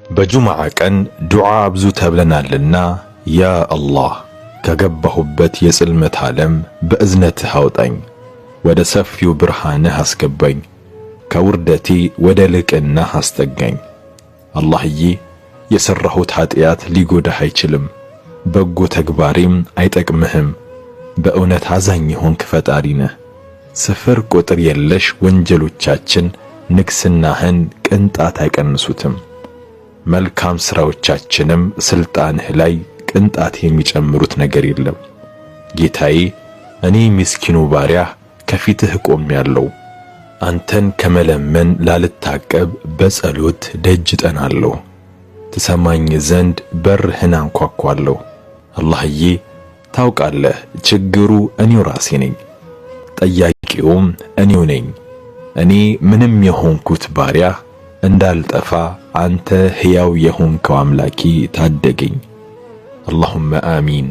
በጁምዓ ቀን ዱዓ አብዙ ተብለናልና፣ ያ አላህ ከገባሁበት የጽልመት ዓለም በእዝነትህ አውጣኝ፣ ወደ ሰፊው ብርሃንህ አስገባኝ፣ ከውርደቴ ወደ ልቅናህ አስጠጋኝ። አላህዬ፣ የሠራሁት ኃጢአት ሊጎዳህ አይችልም፣ በጎ ተግባሬም አይጠቅምህም። በእውነት አዛኝ የሆንክ ፈጣሪ ነህ። ስፍር ቁጥር የለሽ ወንጀሎቻችን ንግስናህን ቅንጣት አይቀንሱትም። መልካም ሥራዎቻችንም ስልጣንህ ላይ ቅንጣት የሚጨምሩት ነገር የለም። ጌታዬ፣ እኔ ምስኪኑ ባሪያህ ከፊትህ ቆሜያለሁ። አንተን ከመለመን ላልታቀብ በጸሎት ደጅ እጠናለሁ። ትሰማኝ ዘንድ በርህን አንኳኳለሁ። አላህዬ፣ ታውቃለህ፣ ችግሩ እኔው ራሴ ነኝ፣ ጠያቂውም እኔው ነኝ። እኔ ምንም የሆንኩት ባሪያህ እንዳልጠፋ አንተ ሕያው የሆንከው አምላኬ ታደገኝ። اللهم آمين።